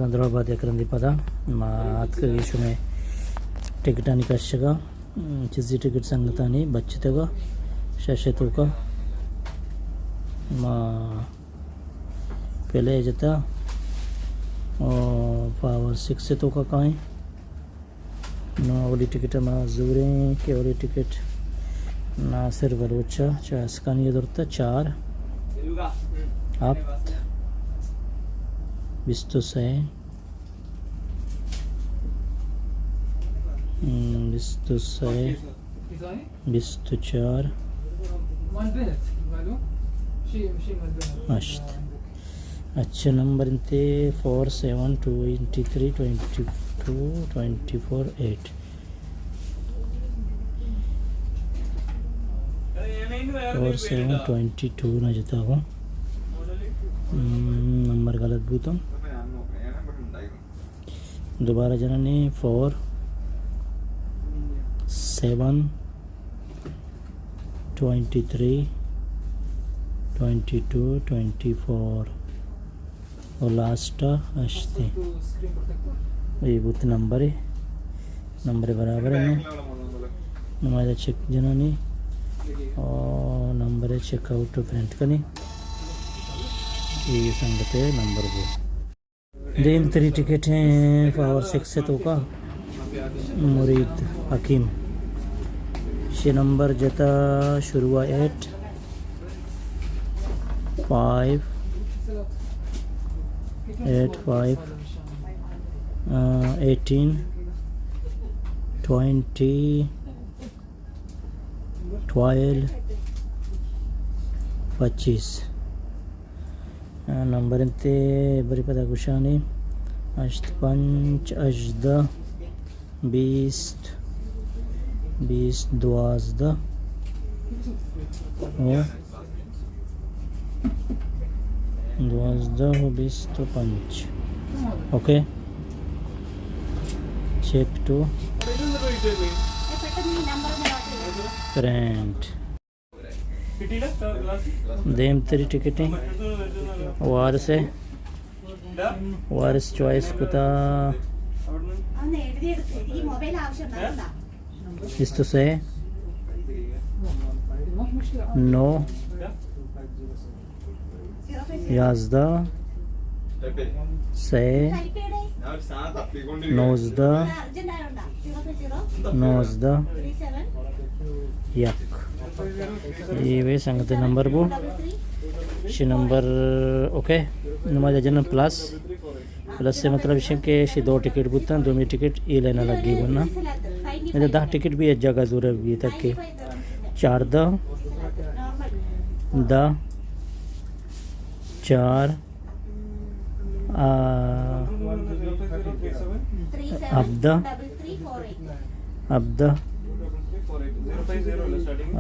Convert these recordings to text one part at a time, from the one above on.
دراہ بعد یک رندے پدا ما اتکگیں شمئے ٹکٹانی کشگا، چیزی ٹکٹ سنگتانی بچتگا، شش توکا ما پلے جتا، او پاور سکس توکا کائیں۔ نوں اولی ٹکٹ ءَ ما زوریں کہ اولی ٹکٹ ناصر بلوچ ءَ چہ اسکانی ءَ زرتہ، چار، ہپت، بیست ءُ سئے، ہم، بیست ءُ سئے، بیست ءُ چار، ہشت۔ اچھا، نمبر انت four seven twenty three, twenty two, twenty four, eight. Four seven twenty two نہ جتا ہوں۔ ہم، نمبر غلط بوتوں۔ دوبارہ جنانی، four seven twenty three, twenty two, twenty four. او لاسٹ ءَ ہشت۔ اے بوت نمبر، نمبر برابر ہے۔ نماز چیک جنانی او نمبر چیک آؤٹ پرنٹ کنی۔ اے سنگت نمبر بو۔ دیم تری ٹکٹ ہیں پاور سکس توکا، مرید حکیم۔ شے نمبر جتا، شروع ایٹ فائیو، ایٹ فائیو، آ، ایٹین، ٹوئنٹی، ٹوئیلو، پچیس۔ آ، نمبر انت، بری پدا گوشانی، ہشت پنچ ہژدہ، بیست، بیست دوازدہ، او دوازدہ و بیست و پنچ۔ Okay, check to print. دیم تری ٹکٹیں وارث ہے۔ وارث چوائس کتا، بیست و سئے، نو، یازدہ، سئے، نوزدہ، نوزدہ، یک۔ اے وے سنگت نمبر بو۔ شے نمبر، اوکے۔ نماز جنن پلس۔ پلس سے مطلب اش کہ شے دو ٹکٹ بوتن، دومی ٹکٹ اے لینا لگی بنا۔ ادا دہ ٹکٹ بھی ایک جگہ زورہ بھی تک کہ چاردہ، دہ، چار، آ، ہبدہ، ہبدہ،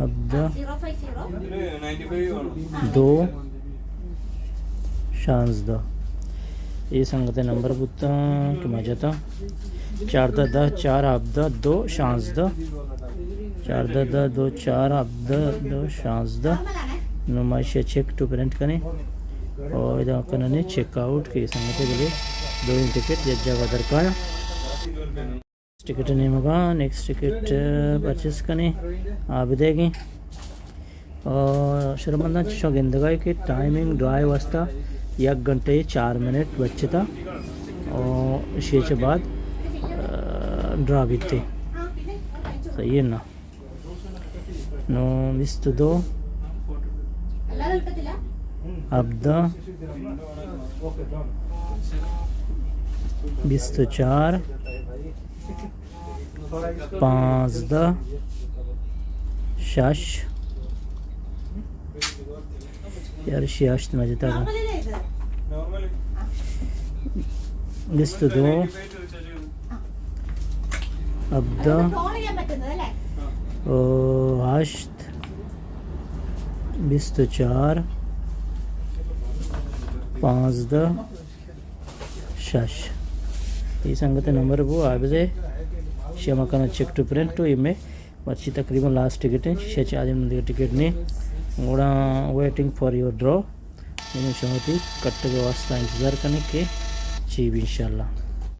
ہبدہ، دو، شانزدہ۔ اے سنگت نمبر بوتاں کہ ما جتاں۔ چاردہ دہ چار ہبدہ دو شانزدہ۔ چاردہ دہ دو چار ہبدہ دو شانزدہ۔ نوں ما ایشی ءَ چیک ٹو پرنٹ کنیں۔ اور ادا کننے چیک آؤٹ کہ سنگتے بلے دوئیں ٹکٹ یک جاگہ درکایا۔ ٹکٹ نیمگا نیکسٹ ٹکٹ پرچیز کنیں۔ آ بدیگیں۔ اور شرمنداں چشو گندگا کہ ٹائمنگ ڈرائے واسطہ یک گھنٹے چار منٹ بچتا اور شے چہ بعد، آ، ڈرا بیتے۔ صحیح ہے نا؟ نو بیست و دو، ہبدہ، بیست و چار، پانزدہ، شش، یار شش ہشت مجتا۔ بیست و دو، ہبدہ، او ہشت، بیست و چار، پانزدہ، شش۔ اے سنگت نمبر بو، آ بزے شما کنا چیک ٹو پرنٹ و اے مئے مرچی تقریباً لاسٹ ٹکٹ ہیں، شش چہ آدم دیگہ ٹکٹ نہیں۔ گڑا waiting for your draw، یعنی شما تی کٹگ واسطہ انتظار کنے کہ ٹی وی انشاءاللہ۔